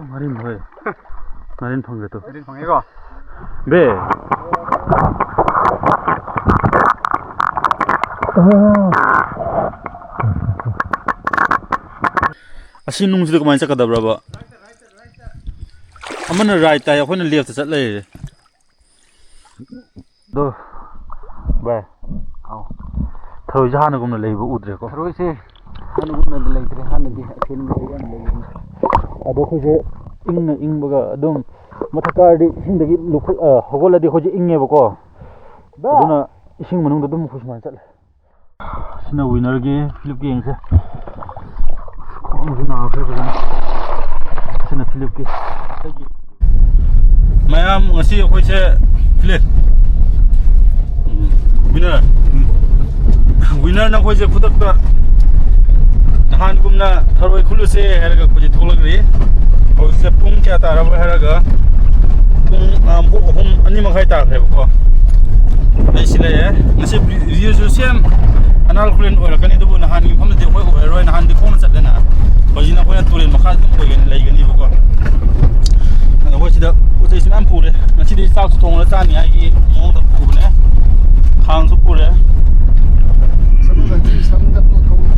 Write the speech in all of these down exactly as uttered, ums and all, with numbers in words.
ꯉꯥꯔꯤꯟ ꯍꯣꯏ꯫ ꯉꯥꯔꯤꯟ ꯐꯪꯒꯦ ꯇꯧ꯫ ꯉꯥꯔꯤꯟ ꯐꯪꯉꯦꯀꯣ? ꯕꯦ꯫ ꯑꯁꯤ ꯅꯨꯡꯁꯤꯗ ꯀꯃꯥꯏꯅ ꯆꯠꯀꯗꯕ꯭ꯔꯕ? ꯑꯃꯅ ꯔꯥꯏꯠ ꯇꯥꯏ, ꯑꯩꯈꯣꯏꯅ ꯂꯦꯐꯇ ꯆꯠ ꯂꯩꯔꯦ꯫ ꯑꯗꯣ ꯚꯥꯏ, ꯑꯧ꯫ ꯊꯔꯣꯏꯁꯦ ꯍꯥꯟꯅꯒꯨꯝꯅ ꯂꯩꯕ ꯎꯗ꯭ꯔꯦꯀꯣ꯫ ꯊꯔꯣꯏꯁꯦ ꯍꯥꯟꯅꯒꯨꯝꯅꯗꯤ ꯂꯩꯇ꯭ꯔꯦ, ꯍꯥꯟꯅꯗꯤ ꯑꯊꯦꯟꯕ ꯌꯥꯝ ꯂꯩꯕꯅꯤ꯫ ꯑꯗꯣ ꯑꯩꯈꯣꯏꯁꯦ ꯏꯪꯅ ꯏꯪꯕꯒ ꯑꯗꯨꯝ ꯃꯊꯛ ꯀꯥꯔꯗꯤ ꯏꯁꯤꯡꯗꯒꯤ ꯂꯨꯞꯈꯠ-, ꯑ, ꯍꯧꯒꯠꯂꯗꯤ ꯑꯩꯈꯣꯏꯁꯦ ꯏꯪꯉꯦꯕꯀꯣ꯫ ꯕꯥ! ꯑꯗꯨꯅ ꯏꯁꯤꯡ ꯃꯅꯨꯡꯗ ꯑꯗꯨꯝ ꯑꯩꯈꯣꯏ ꯁꯨꯃꯥꯏꯅ ꯆꯠꯂꯦ꯫ ꯁꯤꯅ ꯋꯤꯅꯔꯒꯤ ꯐꯤꯂꯤꯞꯀꯤ ꯌꯦꯡꯁꯦ꯫ ꯈ꯭ꯋꯥꯡꯁꯨ ꯅꯥꯈ꯭ꯔꯦ ꯐꯖꯅ꯫ ꯁꯤꯅ ꯐꯤꯂꯤꯞꯀꯤ꯫ ꯃꯌꯥꯝ, ꯉꯁꯤ ꯑꯩꯈꯣꯏꯁꯦ ꯐꯤꯂꯤꯞ, ꯎꯝ, ꯋꯤꯅꯔ꯫ ꯎꯝ꯫ ꯋꯤꯅꯔꯅ ꯑꯩꯈꯣꯏꯁꯦ ꯈꯨꯗꯛꯇ ꯅꯍꯥꯟꯒꯨꯝꯅ ꯊꯔꯣꯏ ꯈꯨꯠꯂꯨꯁꯦ ꯍꯥꯏꯔꯒ ꯑꯩꯈꯣꯏꯁꯦ ꯊꯣꯛꯂꯛꯂꯤ꯫ ꯍꯧꯖꯤꯛꯁꯦ ꯄꯨꯡ ꯀꯌꯥ ꯇꯥꯔꯕ ꯍꯥꯏꯔꯒ ꯄꯨꯡ, ꯑ, ꯄꯨꯡ ꯑꯍꯨꯝ, ꯑꯅꯤ ꯃꯈꯥꯏ ꯇꯥꯈ꯭ꯔꯦꯕꯀꯣ꯫ ꯑꯩ ꯁꯤ ꯂꯩꯔꯦ꯫ ꯉꯁꯤ ꯚ꯭ꯌꯨꯁꯨ ꯁꯦꯝ ꯑꯅꯥꯜ ꯈꯨꯂꯦꯟ ꯑꯣꯏꯔꯛꯀꯅꯤ, ꯑꯗꯨꯕꯨ ꯅꯍꯥꯟꯒꯤ ꯃꯐꯝꯗꯗꯤ ꯑꯩꯈꯣꯏ ꯑꯣꯏꯔꯔꯣꯏ꯫ ꯅꯍꯥꯟꯗꯤ ꯈꯣꯡꯅ ꯆꯠꯂꯦꯅ, ꯍꯧꯖꯤꯛꯅ ꯑꯩꯈꯣꯏꯅ ꯇꯨꯔꯦꯜ ꯃꯈꯥꯗ ꯑꯗꯨꯝ ꯑꯣꯏꯒꯅꯤ, ꯂꯩꯒꯅꯤꯕꯀꯣ꯫ ꯑꯗꯣ ꯑꯩꯈꯣꯏ ꯁꯤꯗ ꯄꯣꯠ ꯆꯩꯁꯨ ꯃꯌꯥꯝ ꯄꯨꯔꯦ꯫ ꯉꯁꯤꯗꯤ ꯆꯥꯛꯁꯨ ꯊꯣꯡꯉꯒ ꯆꯥꯅꯤꯡꯉꯥꯏꯒꯤ ꯃꯑꯣꯡꯗ ꯄꯨꯕꯅꯦ꯫ ꯈꯥꯡꯁꯨ ꯄꯨꯔꯦ꯫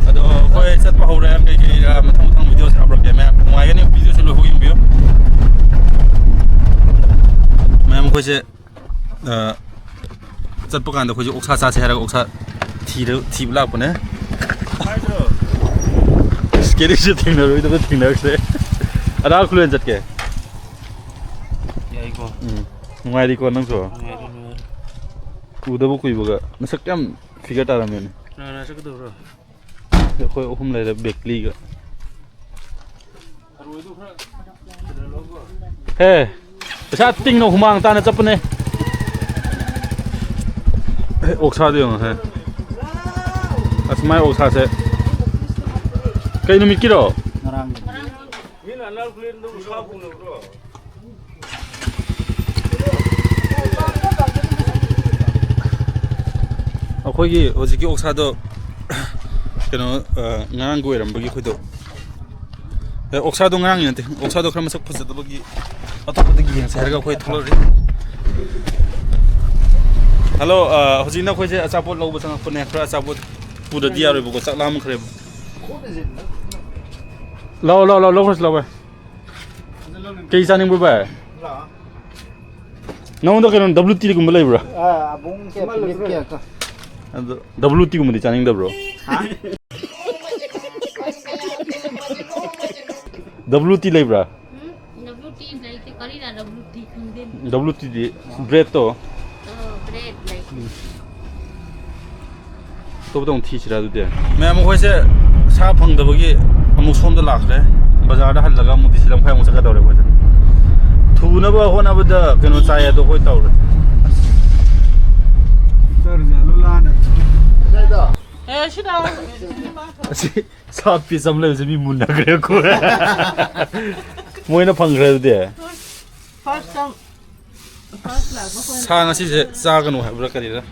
ꯑꯗꯣ ꯑꯩꯈꯣꯏ ꯆꯠꯄ ꯍꯧꯔꯦ꯫ ꯀꯩꯀꯩ, ꯑ, ꯃꯊꯪ ꯃꯊꯪ ꯚꯤꯗꯤꯑꯣꯁꯦ ꯍꯥꯞꯂꯛꯀꯦ꯫ ꯃꯌꯥꯝ ꯅꯨꯡꯉꯥꯏꯒꯅꯤ, ꯚꯤꯗꯤꯑꯣꯁꯦ ꯂꯣꯏꯐꯥꯎ ꯌꯦꯡꯕꯤꯌꯨ꯫ ꯃꯌꯥꯝ ꯑꯩꯈꯣꯏꯁꯦ ꯑ, ꯆꯠꯄ ꯀꯥꯟꯗ ꯑꯩꯈꯣꯏꯁꯨ ꯑꯣꯛꯁꯥ ꯆꯥꯁꯦ ꯍꯥꯏꯔꯒ ꯑꯣꯛꯁꯥ ꯊꯤꯔ-, ꯊꯤꯕ ꯂꯥꯛꯄꯅꯦ꯫ ꯏꯁ, ꯀꯦꯔꯤꯁꯦ ꯊꯦꯡꯅꯔꯣꯏꯗꯕ ꯊꯦꯡꯅꯔꯛꯈ꯭ꯔꯦ꯫ ꯑꯅꯥꯜ ꯈꯨꯂꯦꯟ ꯆꯠꯀꯦ꯫ ꯌꯥꯏꯀꯣ? ꯎꯝ꯫ ꯅꯨꯡꯉꯥꯏꯔꯤꯀꯣ ꯅꯪꯁꯨ? ꯅꯨꯡꯉꯥꯏꯔꯤ, ꯅꯨꯡꯉꯥꯏꯔꯤ꯫ ꯎꯗꯕ ꯀꯨꯏꯕꯒ꯫ ꯅꯁꯛ ꯌꯥꯝ ꯐꯤꯒꯔ ꯇꯥꯔꯝꯃꯦꯅꯦ꯫ ꯀꯅꯥ ꯀꯅꯥ ꯆꯠꯀꯗꯧꯕ꯭ꯔꯣ? ꯑꯩꯈꯣꯏ ꯑꯍꯨꯝ ꯂꯩꯔꯦ, ꯕꯦꯛꯂꯤꯒ꯫ ꯍꯦ, ꯄꯩꯁꯥ ꯇꯤꯡꯅ ꯍꯨꯃꯥꯡ ꯇꯥꯅ ꯆꯠꯄꯅꯦ꯫ ꯑꯦ, ꯑꯣꯛꯁꯥꯗꯣ ꯌꯦꯡꯉꯣ, ꯍꯦ꯫ ꯑꯁ, ꯃꯥꯏ ꯑꯣꯛꯁꯥꯁꯦ꯫ ꯀꯩ ꯅꯨꯃꯤꯠꯀꯤꯔꯣ? ꯉꯔꯥꯡꯒꯤ꯫ ꯑꯩꯈꯣꯏꯒꯤ ꯍꯧꯖꯤꯛꯀꯤ ꯑꯣꯛꯁꯥꯗꯣ ꯀꯩꯅꯣ, ꯑ, ꯉꯔꯥꯡꯒꯤ ꯑꯣꯏꯔꯝꯕꯒꯤ ꯑꯩꯈꯣꯏꯗꯣ ꯑꯦ, ꯑꯣꯛꯁꯥꯗꯣ ꯉꯔꯥꯡꯒꯤ ꯅꯠꯇꯦ, ꯑꯣꯛꯁꯥꯗꯣ ꯈꯔ ꯃꯁꯛ ꯐꯖꯗꯕꯒꯤ ꯑꯇꯣꯞꯄꯗꯒꯤ ꯌꯦꯡꯁꯦ ꯍꯥꯏꯔꯒ ꯑꯩꯈꯣꯏ ꯊꯣꯛꯂꯛꯔꯤ꯫ ꯍꯜꯂꯣ, ꯑ, ꯍꯧꯖꯤꯛꯅ ꯑꯩꯈꯣꯏꯁꯦ ꯑꯆꯥꯄꯣꯠ ꯂꯧꯕ ꯆꯪꯉꯛꯄꯅꯦ꯫ ꯈꯔ ꯑꯆꯥꯄꯣꯠ ꯄꯨꯗꯗꯤ ꯌꯥꯔꯣꯏꯕꯀꯣ, ꯆꯥꯛ ꯂꯥꯝꯈ꯭ꯔꯦꯕ꯫ ꯂꯥꯛꯑꯣ, ꯂꯥꯛꯑꯣ, ꯂꯥꯛꯑꯣ, ꯂꯧꯈ꯭ꯔꯁꯤ, ꯂꯥꯛꯑꯣ, ꯚꯥꯏ꯫ ꯀꯩ ꯆꯥꯅꯤꯡꯕ꯭ꯔꯣ, ꯚꯥꯏ? ꯅꯉꯣꯟꯗ ꯀꯩꯅꯣ, W T ꯒꯨꯝꯕ ꯂꯩꯕ꯭ꯔꯥ? ꯑꯥ, ꯑꯕꯨꯡꯁꯦ ꯐꯤꯂꯤꯞ ꯀꯌꯥ ꯀ-, ꯑꯗꯣ W T ꯒꯨꯝꯕꯗꯤ ꯆꯥꯅꯤꯡꯗꯕ꯭ꯔꯣ? ꯍꯥ? W T ꯂꯩꯕ꯭ꯔꯥ? ꯎꯝ, W T ꯂꯩꯇꯦ꯫ ꯀꯔꯤꯔ W T ꯈꯪꯗꯦ꯫ W T ꯗꯤ ꯕ꯭ꯔꯦꯗꯇꯣ꯫ ꯑꯣ, ꯕ꯭ꯔꯦꯗ ꯂꯩꯇꯦ꯫ ꯑꯇꯣꯞꯄꯗ ꯑꯃꯨꯛ ꯊꯤꯁꯤꯔꯥ ꯑꯗꯨꯗꯤ? ꯃꯌꯥꯝ, ꯑꯩꯈꯣꯏꯁꯦ ꯁꯥ ꯐꯪꯗꯕꯒꯤ ꯑꯃꯨꯛ ꯁꯣꯝꯗ ꯂꯥꯛꯈ꯭ꯔꯦ꯫ ꯕꯖꯥꯔꯗ ꯍꯜꯂꯒ ꯑꯃꯨꯛ ꯗꯤ ꯁꯤ ꯂꯝꯈꯥꯏ ꯑꯃꯨꯛ ꯆꯠꯀꯗꯧꯔꯦ ꯑꯩꯈꯣꯏꯁꯦ꯫ ꯊꯨꯅꯕ ꯍꯣꯠꯅꯕꯗ ꯀꯩꯅꯣ ꯆꯥꯏ ꯑꯗꯣ ꯑꯩꯈꯣꯏ ꯇꯧꯔꯦ꯫ ꯆꯔꯨꯖꯥꯂꯨ ꯂꯥꯟꯅ꯫ ꯑꯦ, ꯁꯤꯗ꯫ ꯑꯁꯤ ꯁꯥ ꯄꯤꯁ ꯑꯃ ꯂꯩꯕꯁꯦ ꯃꯤ ꯃꯨꯟꯅꯈ꯭ꯔꯦ ꯑꯩꯈꯣꯏ꯫ ꯃꯣꯏꯅ ꯐꯪꯈ꯭ꯔꯦ ꯑꯗꯨꯗꯤ꯫ First time, first ꯂꯥꯛꯄ ꯑꯩꯈꯣꯏꯅ꯫ ꯁꯥ ꯉꯁꯤꯁꯦ ꯆꯥꯒꯅꯨ ꯍꯥꯏꯕ꯭ꯔꯥ ꯀꯔꯤꯔꯥ?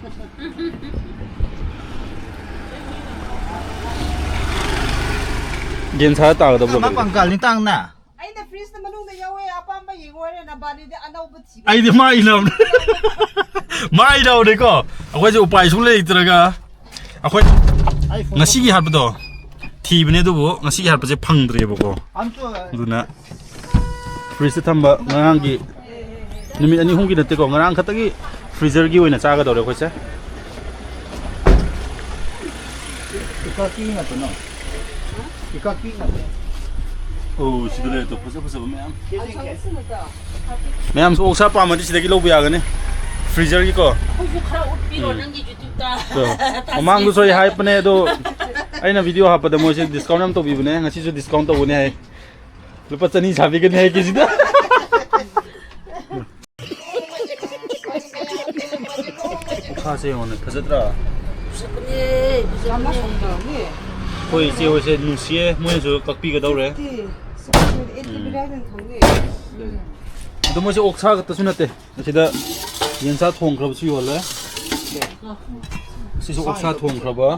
ꯌꯦꯟ ꯁꯥ ꯇꯥꯒꯗꯕ꯭ꯔꯣ ꯑꯃ ꯀꯔꯤꯔꯥ? ꯄꯪꯀꯥꯜ ꯅꯤꯡꯇꯥꯡꯅ꯫ ꯑꯩꯅ ꯐ꯭ꯔꯤꯖꯇ ꯃꯅꯨꯡꯗ ꯌꯥꯎꯋꯦ, ꯑꯄꯥꯝꯕ ꯌꯦꯡꯉꯣ ꯍꯥꯏꯔꯦ, ꯅꯕꯥꯅꯤꯗꯤ ꯑꯅꯧꯕ ꯊꯤꯕ꯫ ꯑꯩꯗꯤ ꯃꯥ ꯏꯅꯕꯅꯦ꯫ ꯃꯥ ꯏꯅꯕꯅꯦꯀꯣ꯫ ꯑꯩꯈꯣꯏꯁꯦ ꯎꯄꯥꯏ ꯁꯨꯡꯂꯩ ꯂꯩꯇ꯭ꯔꯒ ꯑꯩꯈꯣꯏ ꯉꯁꯤꯒꯤ ꯍꯥꯠꯄꯗꯣ ꯊꯤꯕꯅꯦ, ꯑꯗꯨꯕꯨ ꯉꯁꯤꯒꯤ ꯍꯥꯠꯄꯁꯦ ꯐꯪꯗ꯭ꯔꯦꯕꯀꯣ꯫ ꯑꯗꯨꯅ ꯐ꯭ꯔꯤꯖꯇ ꯊꯝꯕ ꯉꯔꯥꯡꯒꯤ, ꯅꯨꯃꯤꯠ ꯑꯅꯤ ꯑꯍꯨꯝꯒꯤ ꯅꯠꯇꯦꯀꯣ, ꯉꯔꯥꯡ ꯈꯛꯇꯒꯤ ꯐ꯭ꯔꯤꯖꯔꯒꯤ ꯑꯣꯏꯅ ꯆꯥꯒꯗꯧꯔꯦ ꯑꯩꯈꯣꯏꯁꯦ꯫ ꯏꯀꯥꯀꯤ ꯉꯥꯛꯇꯅꯣ? ꯏꯀꯥꯀꯤ ꯉꯥꯛꯇ꯫ ꯑꯣ, ꯁꯤꯗ ꯂꯩꯔꯦ ꯇꯣ, ꯐꯖ ꯐꯖꯕ ꯃꯌꯥꯝ꯫ ꯃꯌꯥꯝꯁꯨ ꯑꯣꯛꯁꯥ ꯄꯥꯝꯃꯗꯤ ꯁꯤꯗꯒꯤ ꯂꯧꯕ ꯌꯥꯒꯅꯤ, ꯐ꯭ꯔꯤꯖꯔꯒꯤꯀꯣ꯫ ꯑꯩꯈꯣꯏꯁꯨ ꯈꯔ ꯎꯠꯄꯤꯔꯣ, ꯎꯝ꯫ ꯅꯪꯒꯤ YouTube-ꯇ꯫ ꯇꯣ, ꯃꯃꯥꯡꯗꯁꯨ ꯑꯩ ꯍꯥꯏꯄꯅꯦ, ꯑꯗꯣ ꯑꯩꯅ ꯚꯤꯗꯤꯑꯣ ꯍꯥꯞꯄꯗ ꯃꯣꯏꯁꯦ ꯗꯤꯁꯀꯥꯎꯟ ꯌꯥꯝ ꯇꯧꯕꯤꯕꯅꯦ, ꯉꯁꯤꯁꯨ ꯗꯤꯁꯀꯥꯎꯟ ꯇꯧꯒꯅꯤ ꯍꯥꯏ꯫ ꯂꯨꯄꯥ ꯆꯅꯤ ꯁꯥꯕꯤꯒꯅꯤ ꯍꯥꯏ ꯀꯦꯖꯤꯗ꯫ ꯁꯥꯁꯦ ꯌꯦꯡꯉꯣꯅꯦ, ꯐꯖꯗ꯭ꯔꯥ? ꯐꯖꯕꯅꯦ, ꯐꯖꯕꯅꯦ꯫ ꯑꯩꯈꯣꯏ ꯏꯆꯦ ꯍꯣꯏꯁꯦ ꯅꯨꯡꯁꯤꯌꯦ, ꯃꯣꯏꯅꯁꯨ ꯀꯛꯄꯤꯒꯗꯧꯔꯦ꯫ ꯎꯝ꯫ ꯑꯗꯣ ꯃꯣꯏꯁꯦ ꯑꯣꯛꯁꯥ ꯈꯛꯇꯁꯨ ꯅꯠꯇꯦ, ꯑꯁꯤꯗ ꯌꯦꯟꯁꯥ ꯊꯣꯡꯈ꯭ꯔꯕꯁꯨ ꯌꯣꯜꯂꯦ꯫ ꯁꯤꯁꯨ ꯑꯣꯛꯁꯥ ꯊꯣꯡꯈ꯭ꯔꯕ꯫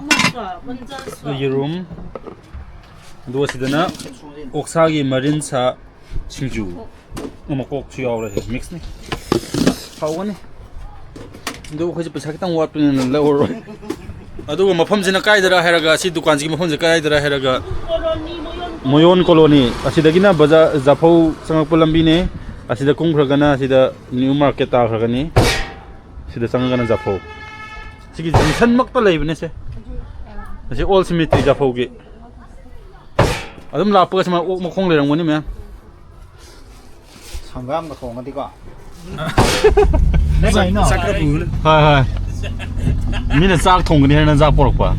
ꯑꯗꯨ ꯌꯦꯔꯨꯝ꯫ ꯑꯗꯨꯒ ꯁꯤꯗꯅ ꯑꯣꯛꯁꯥꯒꯤ ꯃꯔꯤꯟ ꯁꯥ ꯁꯤꯡꯖꯨ, ꯃꯀꯣꯛꯁꯨ ꯌꯥꯎꯔꯦ, ꯃꯤꯛꯁꯅꯤ, ꯍꯥꯎꯒꯅꯤ꯫ ꯑꯗꯨ ꯑꯩꯈꯣꯏꯁꯦ ꯄꯩꯁꯥ ꯈꯤꯇꯪ ꯋꯥꯠꯄꯅꯤꯅ ꯂꯧꯔꯔꯣꯏ꯫ ꯑꯗꯨꯒ ꯃꯐꯝꯁꯤꯅ ꯀꯥꯏꯗꯔ ꯍꯥꯏꯔꯒ, ꯑꯁꯤ ꯗꯨꯀꯥꯟꯁꯤꯒꯤ ꯃꯐꯝꯁꯦ ꯀꯗꯥꯏꯗꯔ ꯍꯥꯏꯔꯒ, ꯃꯣꯌꯣꯟ ꯀꯣꯂꯣꯅꯤ, ꯑꯁꯤꯗꯒꯤꯅ ꯕꯖꯥꯔ ꯖꯥꯐꯧ ꯆꯪꯉꯛꯄ ꯂꯝꯕꯤꯅꯦ꯫ ꯑꯁꯤꯗ ꯀꯨꯝꯈ꯭ꯔꯒꯅ ꯑꯁꯤꯗ ꯅ꯭ꯌꯨ ꯃꯥꯔꯀꯦꯠ ꯇꯥꯈ꯭ꯔꯒꯅꯤ꯫ ꯁꯤꯗ ꯆꯪꯉꯒꯅ ꯖꯥꯐꯧ꯫ ꯁꯤꯒꯤ ꯖꯪꯁꯟꯃꯛꯇ ꯂꯩꯕꯅꯦ ꯁꯦ꯫ ꯑꯁꯤ ꯑꯣꯜ ꯁꯤꯃꯤꯇ꯭ꯔꯤ ꯖꯥꯐꯧꯒꯤ꯫ ꯑꯗꯨꯝ ꯂꯥꯛꯄꯒ ꯁꯨꯃꯥꯏꯅ ꯑꯣꯛ ꯃꯈꯣꯡ ꯂꯩꯔꯝꯒꯅꯤ ꯃꯌꯥꯝ꯫ ꯍꯪꯒꯥꯝꯒ ꯊꯣꯡꯉꯗꯤꯀꯣ꯫ ꯀꯩꯅꯣ? ꯆꯥꯛ ꯈꯔ ꯄꯨꯔ꯫ ꯍꯣꯏ, ꯍꯣꯏ꯫ ꯃꯤꯅ ꯆꯥꯛ ꯊꯣꯡꯒꯅꯤ ꯍꯥꯏꯅ ꯆꯥꯛ ꯄꯨꯔꯛꯄ?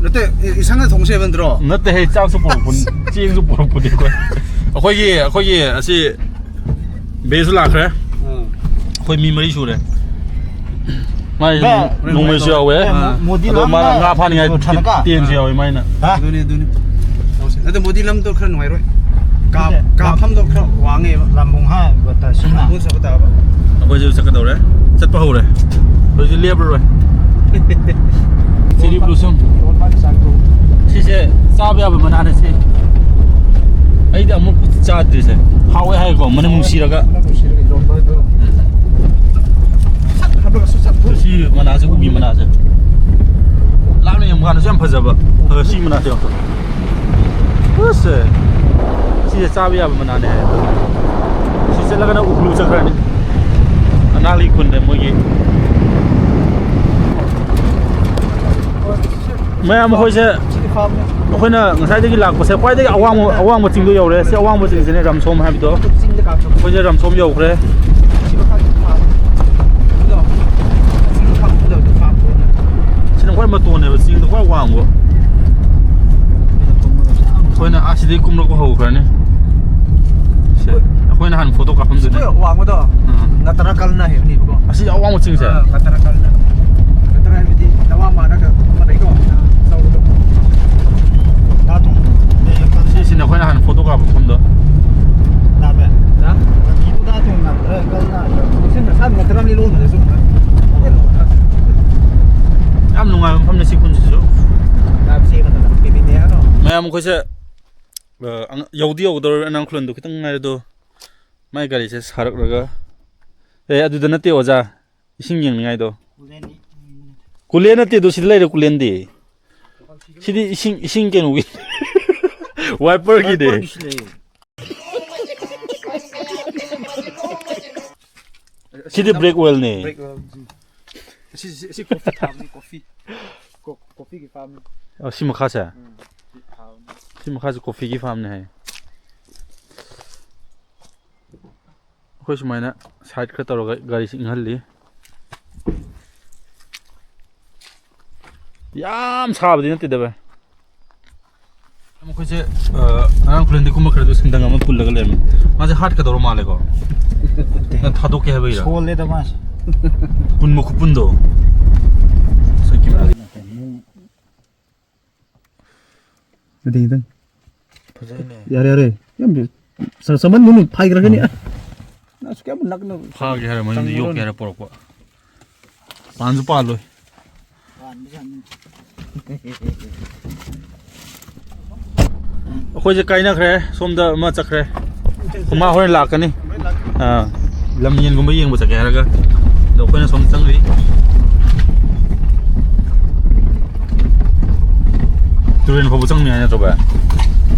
ꯅꯠꯇꯦ, ꯏ-, ꯏꯁꯥꯅ ꯊꯣꯡꯁꯦ ꯍꯥꯏꯕ ꯅꯠꯇ꯭ꯔꯣ? ꯅꯠꯇꯦ, ꯍꯦ, ꯆꯥꯛꯁꯨ ꯄꯨꯔꯛꯄ, ꯆꯦꯡꯁꯨ ꯄꯨꯔꯛꯄꯅꯤ ꯑꯩꯈꯣꯏ꯫ ꯑꯩꯈꯣꯏꯒꯤ, ꯑꯩꯈꯣꯏꯒꯤ ꯑꯁꯤ ꯕꯦꯁꯨ ꯂꯥꯛꯈ꯭ꯔꯦ꯫ ꯑꯥ꯫ ꯑꯩꯈꯣꯏ ꯃꯤ ꯃꯔꯤ ꯁꯨꯔꯦ꯫ ꯃꯥꯏ ꯕꯦ, ꯅꯣꯡꯃꯩꯁꯨ ꯌꯥꯎꯋꯦ꯫ ꯕꯦ, ꯃꯣ-, ꯃꯣꯗꯤ ꯑꯗꯣ ꯃꯥꯅ ꯂꯥꯝꯅ ꯉꯥ ꯐꯥꯅꯤꯡꯉꯥꯏ ꯊꯅꯀꯥ꯫ ꯇꯦꯟꯁꯨ ꯌꯥꯎꯋꯦ ꯃꯥꯏꯅ꯫ ꯍꯥ? ꯑꯗꯨꯅꯤ, ꯑꯗꯨꯅꯤ꯫ ꯇꯧꯁꯦ꯫ ꯑꯗꯣ ꯃꯣꯗꯤ ꯂꯝꯗꯣ ꯈꯔ ꯅꯨꯡꯉꯥꯏꯔꯣꯏ꯫ ꯀꯥ-, ꯅꯠꯇꯦ, ꯀꯥꯐꯝꯗꯣ ꯈꯔ ꯋꯥꯡꯉꯦꯕ꯫ ꯂꯝꯕꯨꯡ ꯍꯥ, ꯕꯇꯥ ꯁꯤꯅ꯫ ꯂꯝꯕꯨꯡ ꯆꯠꯄ ꯇꯥꯕ꯫ ꯑꯩꯈꯣꯏꯁꯨ ꯆꯠꯀꯗꯧꯔꯦ꯫ ꯆꯠꯄ ꯍꯧꯔꯦ꯫ ꯑꯩꯈꯣꯏꯁꯨ ꯂꯦꯞꯄꯔꯣꯏ꯫ Cherry blossom. ꯁꯤꯁꯦ ꯆꯥꯕ ꯌꯥꯕ ꯃꯅꯥꯅꯦ ꯁꯤ꯫ ꯑꯩꯗꯤ ꯑꯃꯨꯛ ꯆꯥꯗ꯭ꯔꯤꯁꯦ꯫ ꯍꯥꯎꯋꯦ ꯍꯥꯏꯀꯣ, ꯃꯅꯝ ꯅꯨꯡꯁꯤꯔꯒ꯫ ꯁꯤ ꯃꯅꯥꯁꯦ, ꯎꯒꯤ ꯃꯅꯥꯁꯦ꯫ ꯂꯥꯞꯅ ꯌꯦꯡꯕ ꯀꯥꯟꯗꯁꯨ ꯌꯥꯝ ꯐꯖꯕ꯫ ꯑꯗꯣ ꯁꯤ ꯃꯅꯥꯁꯦ ꯌꯦꯡꯉꯣ꯫ ꯑꯁ, ꯁꯤꯁꯦ ꯆꯥꯕ ꯌꯥꯕ ꯃꯅꯥꯅꯦ ꯍꯥꯏ꯫ ꯁꯤ ꯆꯠꯂꯒꯅ ꯎꯈ꯭ꯔꯨꯜ ꯆꯠꯈ꯭ꯔꯅꯤ꯫ ꯑꯅꯥꯂꯤ ꯈꯨꯟꯗ ꯃꯣꯏꯒꯤ꯫ ꯃꯌꯥꯝ ꯑꯩꯈꯣꯏꯁꯦ, ꯑꯩꯈꯣꯏꯅ ꯉꯁꯥꯏꯗꯒꯤ ꯂꯥꯛꯄꯁꯦ ꯈ꯭ꯋꯥꯏꯗꯒꯤ ꯑꯋꯥꯡꯕ, ꯑꯋꯥꯡꯕ ꯆꯤꯡꯗꯣ ꯌꯧꯔꯦ꯫ ꯁꯤ ꯑꯋꯥꯡꯕ ꯆꯤꯡꯁꯤꯅꯦ ꯔꯝꯁꯣꯝ ꯍꯥꯏꯕꯗꯣ꯫ ꯑꯩꯈꯣꯏꯁꯦ ꯔꯝꯁꯣꯝ ꯌꯧꯈ꯭ꯔꯦ꯫ ꯁꯤꯅ ꯈ꯭ꯋꯥꯏ ꯃꯇꯣꯟꯅꯦꯕ, ꯆꯤꯡꯗ ꯈ꯭ꯋꯥꯏ ꯋꯥꯡꯕ꯫ ꯑꯩꯈꯣꯏꯅ ꯑꯁꯤꯗꯒꯤ ꯀꯨꯝꯂꯛꯄ ꯍꯧꯈ꯭ꯔꯅꯤ꯫ ꯁꯦ, ꯑꯩꯈꯣꯏꯅ ꯍꯥꯟꯅ ꯐꯣꯇꯣ ꯀꯥꯞꯐꯝꯗꯨꯅꯦ꯫ ꯑꯩꯈꯣꯏ ꯋꯥꯡꯕꯗꯣ ꯑꯥ꯫ ꯅꯇꯔꯥꯀꯜꯅ ꯍꯥꯏꯕꯅꯦꯕꯀꯣ꯫ ꯑꯁꯤ ꯑꯋꯥꯡꯕ ꯆꯤꯡꯁꯦ? ꯑꯥ, ꯅꯇꯔꯥꯀꯜꯅ꯫ ꯅꯇꯔꯥ ꯍꯥꯏꯕꯗꯤ ꯅꯋꯥ ꯃꯥꯟꯅꯒ ꯑꯃ ꯂꯩꯀꯣ? ꯆꯥꯎꯕꯗꯣ꯫ ꯁꯤꯁꯤꯅ ꯑꯩꯈꯣꯏꯅ ꯍꯥꯟꯅ ꯐꯣꯇꯣ ꯀꯥꯞꯄ ꯃꯐꯝꯗꯣ꯫ ꯂꯥꯞꯄꯦ꯫ ꯍꯥ? ꯁꯤ ꯅꯁꯥ ꯅꯇꯔꯥ ꯃꯤ ꯂꯣꯟꯕꯗꯁꯨ ꯌꯥꯝ ꯅꯨꯡꯉꯥꯏꯕ ꯃꯐꯝꯅꯤ ꯁꯤ ꯈꯨꯟꯁꯤꯁꯨ꯫ ꯃꯌꯥꯝ ꯃꯈꯣꯏꯁꯦ, ꯑ, ꯑꯉ-, ꯌꯧꯗꯤ ꯌꯧꯒꯗꯧꯔꯦ, ꯑꯅꯥꯡ ꯈꯨꯂꯟꯗꯣ ꯈꯤꯇꯪ ꯉꯥꯏꯔꯦ ꯑꯗꯣ꯫ ꯃꯥꯏ ꯒꯥꯔꯤꯁꯦ ꯁꯥꯔꯛꯂꯒ, ꯑꯦ, ꯑꯗꯨꯗ ꯅꯠꯇꯦ ꯑꯣꯖꯥ, ꯏꯁꯤꯡ ꯌꯦꯡꯅꯤꯡꯉꯥꯏꯗꯣ꯫ ꯀꯨꯂꯦꯟ ꯅꯠꯇꯦ ꯑꯗꯨ, ꯁꯤꯗ ꯂꯩꯔꯦ ꯀꯨꯂꯦꯟꯗꯤ꯫ ꯁꯤꯗꯤ ꯏꯁꯤꯡ, ꯏꯁꯤꯡ ꯀꯩꯅꯣꯒꯤ, ꯋꯥꯏꯄꯔꯒꯤꯅꯦ꯫ ꯋꯥꯏꯄꯔꯒꯤꯁꯨ ꯂꯩ꯫ ꯁꯤꯗꯤ black oilꯅꯦ꯫ Black oil꯫ ꯁꯤ, ꯁꯤ, ꯁꯤ coffee farmꯅꯤ, coffee꯫ ꯀꯣ-, coffeeꯒꯤ farmꯅꯤ꯫ ꯑ, ꯁꯤ ꯃꯈꯥꯁꯦ? ꯎꯝ, ꯁꯤ farmꯅꯤ꯫ ꯁꯤ ꯃꯈꯥꯁꯦ coffeeꯒꯤ farmꯅꯦ ꯍꯥꯏ꯫ ꯑꯩꯈꯣꯏ ꯁꯨꯃꯥꯏꯅ side ꯈꯔ ꯇꯧꯔꯒ ꯒꯥꯔꯤꯁꯤ ꯏꯪꯍꯜꯂꯤ꯫ ꯌꯥꯝ ꯁꯥꯕꯗꯤ ꯅꯠꯇꯦꯗ ꯚꯥꯏ꯫ ꯃꯈꯣꯏꯁꯦ, ꯑ, ꯑꯉꯥꯡ ꯈꯨꯂꯦꯟꯗꯤ ꯀꯨꯝꯕ ꯈꯔꯗꯨ ꯁꯟꯗꯪ ꯑꯃ ꯄꯨꯜꯂꯒ ꯂꯩꯔꯝꯃꯤ꯫ ꯃꯥꯁꯦ ꯍꯥꯠꯀꯗꯧꯔ ꯃꯥꯜꯂꯦꯀꯣ? ꯅꯪ ꯊꯥꯗꯣꯛꯀꯦ ꯍꯥꯏꯕꯒꯤꯔ? ꯁꯣꯜꯂꯦꯗ ꯃꯥꯁꯦ꯫ ꯄꯨꯟꯕ ꯈꯨꯄꯨꯟꯗꯣ꯫ ꯁꯛꯀꯤ ꯃꯥꯜꯂꯦ꯫ ꯑꯗꯨꯗꯤ ꯈꯤꯇꯪ꯫ ꯐꯖꯩꯅꯦ꯫ ꯌꯥꯔꯦ, ꯌꯥꯔꯦ꯫ ꯌꯥꯝ ꯆ-, ꯆꯃꯟꯒꯅꯨ, ꯐꯥꯏꯈ꯭ꯔꯒꯅꯤ꯫ ꯎꯝ꯫ ꯑꯁ, ꯀꯌꯥꯝ ꯅꯛꯅ ꯐꯥꯒꯦ ꯍꯥꯏꯔ ꯃꯌꯨꯝꯗ ꯆꯪꯉꯨꯔꯣꯅꯦ꯫ ꯌꯣꯛꯀꯦ ꯍꯥꯏꯔ ꯄꯣꯔꯛꯄ꯫ ꯄꯥꯟꯁꯨ ꯄꯥꯜꯂꯣꯏ꯫ ꯄꯥꯟꯕꯖꯥꯠꯅꯤ꯫ ꯑꯩꯈꯣꯏꯁꯦ ꯀꯥꯏꯅꯈ꯭ꯔꯦ, ꯁꯣꯝꯗ ꯑꯃ ꯆꯠꯈ꯭ꯔꯦ꯫ ꯃꯥ ꯍꯣꯔꯦꯟ ꯂꯥꯛꯀꯅꯤ꯫ ꯑꯥ, ꯂꯝ ꯌꯦꯟꯒꯨꯝꯕ ꯌꯦꯡꯕ ꯆꯠꯀꯦ ꯍꯥꯏꯔꯒ꯫ ꯑꯗꯣ ꯑꯩꯈꯣꯏꯅ ꯁꯣꯝ ꯆꯪꯗꯣꯏ꯫ ꯇꯨꯔꯦꯟ ꯐꯥꯎꯕ ꯆꯪꯅꯤ ꯍꯥꯏ ꯅꯠꯇ꯭ꯔꯣ, ꯚꯥꯏ?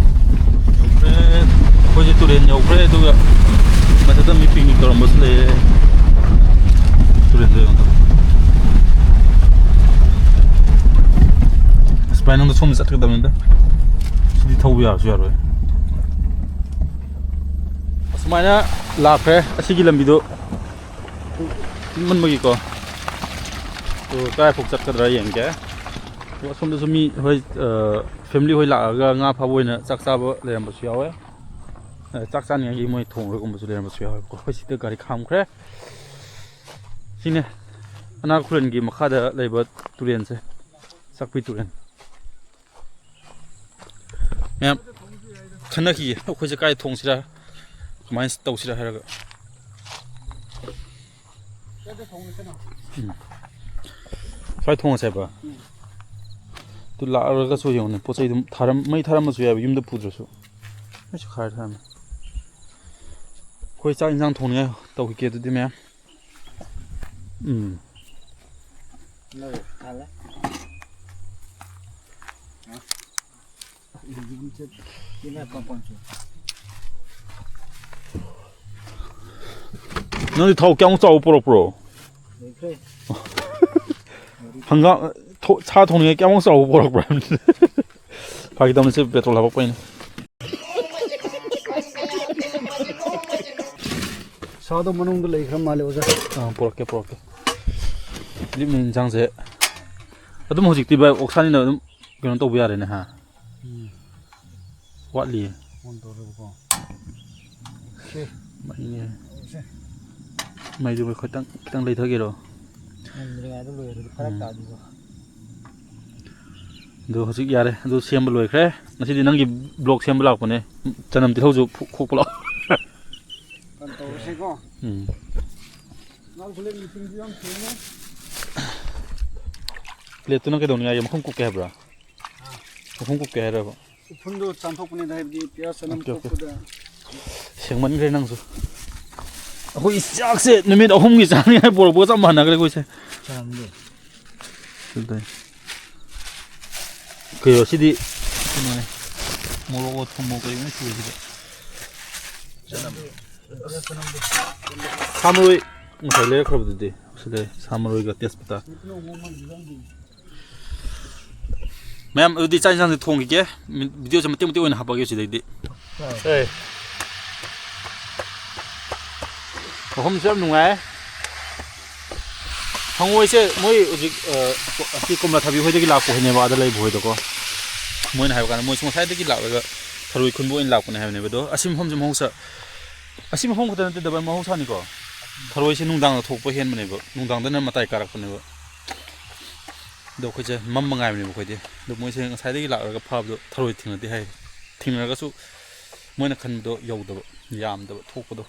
ꯌꯧꯈ꯭ꯔꯦ꯫ ꯑꯩꯈꯣꯏꯁꯦ ꯇꯨꯔꯦꯟ ꯌꯧꯈ꯭ꯔꯦ, ꯑꯗꯨꯒ ꯃꯊꯛꯇ ꯃꯤ picnic ꯇꯧꯔꯝꯕꯁꯨ ꯂꯩꯌꯦ꯫ ꯇꯨꯔꯦꯟꯗ ꯌꯦꯡꯉꯣ꯫ ꯑꯁ, ꯚꯥꯏ, ꯅꯪꯗꯣ ꯁꯣꯝꯗ ꯆꯠꯀꯗꯕꯅꯤꯗ꯫ ꯁꯤꯗꯤ ꯊꯧꯕ ꯌꯥꯔꯁꯨ ꯌꯥꯔꯣꯏ꯫ ꯑꯁꯨꯃꯥꯏꯅ ꯂꯥꯛꯈ꯭ꯔꯦ ꯑꯁꯤꯒꯤ ꯂꯝꯕꯤꯗꯣ꯫ ꯏꯪꯃꯟꯕꯒꯤꯀꯣ꯫ ꯑꯗꯣ ꯀꯗꯥꯏꯐꯥꯎ ꯆꯠꯀꯗ꯭ꯔꯥ ꯌꯦꯡꯒꯦ꯫ ꯑꯗꯣ ꯑꯁꯣꯝꯗꯁꯨ ꯃꯤ ꯍꯣꯏ, ꯑ, family ꯍꯣꯏ ꯂꯥꯛꯑꯒ ꯉꯥ ꯐꯥꯕ ꯑꯣꯏꯅ ꯆꯥꯛ ꯆꯥꯕ ꯂꯩꯔꯝꯕꯁꯨ ꯌꯥꯎꯋꯦ꯫ ꯑ, ꯆꯥꯛ ꯆꯥꯅꯤꯡꯉꯥꯏꯒꯤ ꯃꯣꯏ ꯊꯣꯡꯉꯒꯨꯝꯕꯁꯨ ꯂꯩꯔꯝꯕꯁꯨ ꯌꯥꯎꯋꯦꯕꯀꯣ꯫ ꯑꯩꯈꯣꯏ ꯁꯤꯗ ꯒꯥꯔꯤ ꯈꯥꯝꯈ꯭ꯔꯦ꯫ ꯁꯤꯅꯦ ꯑꯅꯥ ꯈꯨꯂꯦꯟꯒꯤ ꯃꯈꯥꯗ ꯂꯩꯕ ꯇꯨꯔꯦꯟꯁꯦ, ꯆꯥꯛꯄꯤ ꯇꯨꯔꯦꯟ꯫ ꯃꯌꯥꯝ ꯈꯟꯅꯈꯤꯒꯦ, ꯑꯩꯈꯣꯏꯁꯦ ꯀꯥꯏ ꯊꯣꯡꯁꯤꯔꯥ, ꯀꯃꯥꯏꯅ ꯇꯧꯁꯤꯔꯥ ꯍꯥꯏꯔꯒ꯫ ꯎꯝ꯫ ꯁ꯭ꯋꯥꯏ ꯊꯣꯡꯉꯁꯦ ꯍꯥꯏꯕ? ꯑꯗꯨ ꯂꯥꯛꯑꯒꯁꯨ ꯌꯦꯡꯉꯨꯅꯦ, ꯄꯣꯠ ꯆꯩ ꯑꯗꯨꯝ ꯊꯥꯔꯝ-, ꯃꯩ ꯊꯥꯔꯝꯃꯁꯨ ꯌꯥꯏꯕ, ꯌꯨꯝꯗ ꯄꯨꯗ꯭ꯔꯁꯨ꯫ ꯃꯩꯁꯨ ꯈꯥꯏꯔ ꯊꯥꯔꯝꯃꯦ꯫ ꯑꯩꯈꯣꯏ ꯆꯥꯛ ꯏꯟꯁꯥꯡ ꯊꯣꯡꯅꯤꯡꯉꯥꯏ ꯇꯧꯈꯤꯒꯦ ꯑꯗꯨꯗꯤ, ꯃꯌꯥꯝ꯫ ꯎꯝ꯫ ꯂꯧ ꯊꯥꯜꯂꯦ꯫ ꯅꯪꯗꯤ ꯊꯥꯎ ꯀꯌꯥꯃꯨꯛ ꯆꯥꯎꯕ ꯄꯨꯔꯛꯄ꯭ꯔꯣ? ꯂꯣꯏꯈ꯭ꯔꯦ꯫ ꯍꯪꯒꯥꯝ, ꯊꯣ-, ꯁꯥ ꯊꯣꯡꯅꯤꯡꯉꯥꯏ ꯀꯌꯥꯃꯨꯛ ꯆꯥꯎꯕ ꯄꯨꯔꯛꯄ꯭ꯔꯥ ꯍꯥꯏꯕꯅꯤꯗ꯫ ꯐꯥꯒꯤ ꯇꯧꯅꯤ, ꯁꯤ ꯄꯦꯇ꯭ꯔꯣꯜ ꯍꯥꯄꯛꯄꯩꯅꯦ꯫ ꯁꯥꯗꯣ ꯃꯅꯨꯡꯗ ꯂꯩꯈ꯭ꯔ ꯃꯥꯜꯂꯦ, ꯑꯣꯖꯥ꯫ ꯑꯥ, ꯄꯨꯔꯛꯀꯦ, ꯄꯨꯔꯛꯀꯦ꯫ ꯍꯧꯖꯤꯛ ꯃꯤ ꯏꯟꯁꯥꯡꯁꯦ ꯑꯗꯨꯝ ꯍꯧꯖꯤꯛꯇꯤ, ꯚꯥꯏ, ꯑꯣꯛꯁꯥꯅꯤꯅ ꯑꯗꯨꯝ ꯀꯩꯅꯣ ꯇꯧꯕ ꯌꯥꯔꯦꯅꯦ, ꯍꯥ? ꯎꯝ꯫ ꯋꯥꯠꯂꯤꯌꯦ꯫ ꯑꯣꯟ ꯇꯧꯔꯦꯕꯀꯣ꯫ ꯁꯤ꯫ ꯃꯩꯅꯦ꯫ ꯁꯦ꯫ ꯃꯩꯗꯨ ꯈꯤꯇꯪ, ꯈꯤꯇꯪ ꯂꯩꯊꯒꯦꯔꯣ? ꯉꯝꯗ꯭ꯔꯤꯉꯩꯗ ꯂꯣꯏꯔꯗꯤ ꯐꯔꯛ ꯎꯝ꯫ ꯇꯥꯗꯣꯏꯕ꯫ ꯑꯗꯨ ꯍꯧꯖꯤꯛ ꯌꯥꯔꯦ, ꯑꯗꯨ ꯁꯦꯝꯕ ꯂꯣꯏꯈ꯭ꯔꯦ꯫ ꯉꯁꯤꯗꯤ ꯅꯪꯒꯤ ꯕ꯭ꯂꯣꯛ ꯁꯦꯝꯕ ꯂꯥꯛꯄꯅꯦ꯫ ꯆꯅꯝ ꯇꯤꯜꯍꯧꯁꯨ ꯐꯨ-, ꯈꯣꯛꯄ ꯂꯥꯛꯑꯣ꯫ ꯀꯩꯅꯣ ꯇꯧꯔꯁꯤꯀꯣ꯫ ꯎꯝ꯫ ꯅꯥꯎ ꯈꯨꯂꯦꯟ ꯃꯤꯇꯤꯡꯁꯨ ꯌꯥꯝ ꯊꯦꯡꯉꯦ꯫ ꯄ꯭ꯂꯦꯠꯇꯨꯅ ꯀꯩꯗꯧꯅꯤꯡꯉꯥꯏꯒꯤ, ꯃꯈꯨꯝ ꯀꯨꯞꯀꯦ ꯍꯥꯏꯕ꯭ꯔꯥ? ꯃꯈꯨꯝ ꯀꯨꯞꯀꯦ ꯍꯥꯏꯔꯕ? ꯎꯐꯨꯟꯗꯣ ꯆꯥꯝꯊꯣꯛꯄꯅꯤꯗ, ꯍꯥꯏꯕꯗꯤ ꯄꯤꯌꯥꯁ ꯆꯅꯝ ꯑꯣꯀꯦ, ꯑꯣꯀꯦ꯫ ꯀꯣꯛꯄꯗ꯫ ꯁꯦꯡꯃꯟꯈ꯭ꯔꯦ ꯅꯪꯁꯨ꯫ ꯑꯩꯈꯣꯏ ꯆꯥꯛꯁꯦ ꯅꯨꯃꯤꯠ ꯑꯍꯨꯝꯒꯤ ꯆꯥꯅꯤꯡꯉꯥꯏ ꯄꯨꯔꯛꯄꯒ ꯆꯞ ꯃꯥꯟꯅꯈ꯭ꯔꯦ ꯑꯩꯈꯣꯏꯁꯦ꯫ ꯆꯥꯔꯝꯗꯦ꯫ ꯑꯗꯨꯗꯩ꯫ ꯀꯩꯅꯣ ꯁꯤꯗꯤ ꯀꯩꯅꯣꯅꯦ꯫ ꯃꯣꯔꯣꯛ ꯊꯨꯝꯃꯣ ꯀꯩꯅꯣ ꯁꯨꯔꯤꯁꯤꯗ꯫ ꯆꯅꯝ꯫ ꯁꯥ ꯃꯔꯣꯏ ꯉꯁꯥꯏ ꯂꯩꯔꯛꯈ꯭ꯔꯕꯗꯨꯗꯤ꯫ ꯁꯤꯗ ꯁꯥ ꯃꯔꯣꯏꯒ ꯇꯦꯖꯄꯇꯥ꯫ ꯃꯌꯥꯝ, ꯑꯗꯨꯗꯤ ꯆꯥꯛ ꯏꯟꯁꯥꯡꯁꯦ ꯊꯣꯡꯈꯤꯒꯦ꯫ ꯃꯤ-, ꯚꯤꯗꯤꯑꯣꯁꯦ ꯃꯇꯦꯛ ꯃꯇꯦꯛ ꯑꯣꯏꯅ ꯍꯥꯞꯄꯛꯑꯒꯦ ꯁꯤꯗꯩꯗꯤ꯫ ꯑꯦ꯫ ꯃꯐꯝꯁꯨ ꯌꯥꯝ ꯅꯨꯡꯉꯥꯏ꯫ ꯍꯪꯉꯣꯏꯁꯦ ꯃꯣꯏ ꯍꯧꯖꯤꯛ, ꯑ, ꯑꯁꯤ ꯀꯣꯝꯂꯥ ꯊꯥꯕꯤ ꯍꯣꯏꯗꯒꯤ ꯂꯥꯛꯄ ꯍꯣꯏꯅꯦꯕ, ꯑꯥꯗ ꯂꯩꯕ ꯍꯣꯏꯗꯀꯣ꯫ ꯃꯣꯏꯅ ꯍꯥꯏꯕ ꯀꯥꯟꯗ ꯃꯣꯏꯁꯨ ꯉꯁꯥꯏꯗꯒꯤ ꯂꯥꯛꯂꯒ ꯊꯔꯣꯏ ꯈꯨꯟꯕ ꯑꯣꯏꯅ ꯂꯥꯛꯄꯅꯦ ꯍꯥꯏꯕꯅꯦꯕ꯫ ꯑꯗꯣ ꯑꯁꯤ ꯃꯐꯝꯁꯦ ꯃꯍꯧꯁꯥ, ꯑꯁꯤ ꯃꯐꯝ ꯈꯛꯇ ꯅꯠꯇꯦꯗ ꯚꯥꯏ, ꯃꯍꯧꯁꯥꯅꯤꯀꯣ꯫ ꯊꯔꯣꯏꯁꯦ ꯅꯨꯡꯗꯥꯡꯗ ꯊꯣꯛꯄ ꯍꯦꯟꯕꯅꯦꯕ, ꯅꯨꯡꯗꯥꯡꯗꯅ ꯃꯇꯥꯏ ꯀꯥꯔꯛꯄꯅꯦꯕ꯫ ꯑꯗꯣ ꯑꯩꯈꯣꯏꯁꯦ ꯃꯝꯕ ꯉꯥꯏꯕꯅꯦꯕ ꯑꯩꯈꯣꯏꯗꯤ꯫ ꯑꯗꯣ ꯃꯣꯏꯁꯦ ꯉꯁꯥꯏꯗꯒꯤ ꯂꯥꯛꯂꯒ ꯐꯥꯕꯗꯣ ꯊꯔꯣꯏ ꯊꯦꯡꯅꯗꯦ ꯍꯥꯏ꯫ ꯊꯦꯡꯅꯔꯒꯁꯨ ꯃꯣꯏꯅ ꯈꯟꯕꯗꯣ ꯌꯧꯗꯕ, ꯌꯥꯝꯗꯕ ꯊꯣꯛꯄꯗꯣ꯫